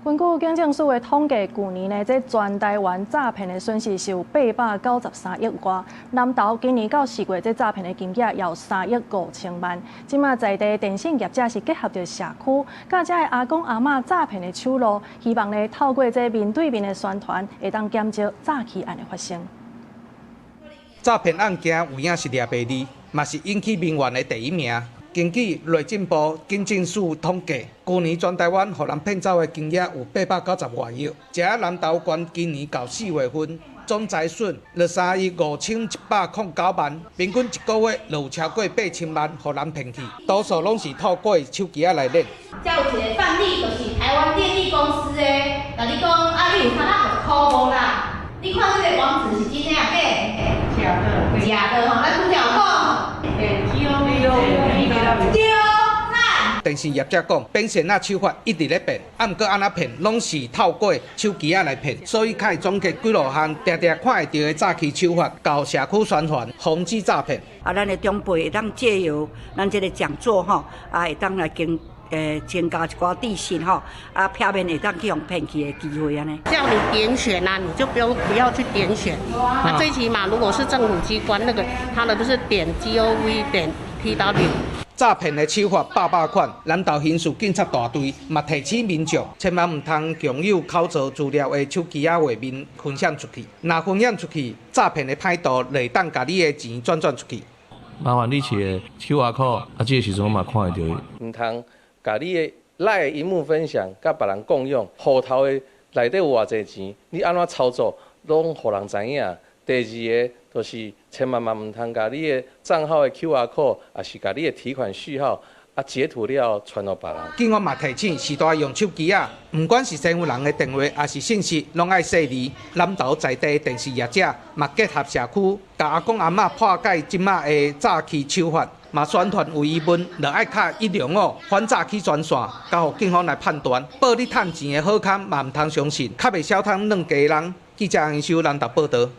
根據警政署的統計，舊年呢，這全台灣詐騙的損失是有893億外。南投今年到4月，這詐騙的金額有3億5千萬。這馬在地電信業者是結合著社區，佮遮的阿公阿嬤詐騙的手路，希望呢透過這面對面的宣傳，會當減少詐欺案的發生。詐騙案件有影是掠袂離，嘛是引起民怨的第一名。根據內政部警政署統計，舊年全台灣予人騙走的金額有890外億。這南投縣今年到4月份總財損23億5109萬，平均一個月就有超過8000萬予人騙去，多數攏是透過手機仔來騙。這有一個範例，就是台灣電力公司的，共你講啊，你有350塊無啦？你看這個網址是真的抑假？假的。假的吼，咱拄才有講。對。電信業者講，騙線仔手法一直咧變，啊，毋過按怎騙，攏是透過手機仔來騙，所以較會總結幾落項，定定看會著的詐欺手法，到社區宣傳，防止詐騙。啊，咱的長輩會當藉由咱這個講座吼，啊，會當來增加一寡知識吼，啊，避免會當去予騙去的機會按呢。叫你點選啊，你就不用不要去點選。啊，最起碼如果是政府機關，那個他的不是.gov.tw。詐騙的手法百百款，南投刑事警察大隊嘛提醒民眾，千萬毋通共有口座資料的手機仔畫面分享出去。若分享出去，詐騙的歹徒就會當共你的錢轉轉出去。麻煩你摕個 QR code，啊，這個時陣我嘛看會著。毋通共你的 LINE 螢幕分享，佮別人共用，戶頭的內底有偌濟錢，你按怎操作，攏予人知影。第二個就是千萬嘛毋通共你的帳號的 QR code，抑是共你的提款序號啊截圖了傳予別人。警方嘛提醒，序大用手機仔，毋管是身份人的電話，抑是信息，攏愛細膩。南投在地電視業者嘛結合社區，共阿公阿嬤破解這馬的詐欺手法，嘛宣傳有疑問，就愛敲105反詐欺專線，交予警方來判斷。報你趁錢的好康嘛毋通相信，較袂痟通軟雞籠。記者楊修南投報導。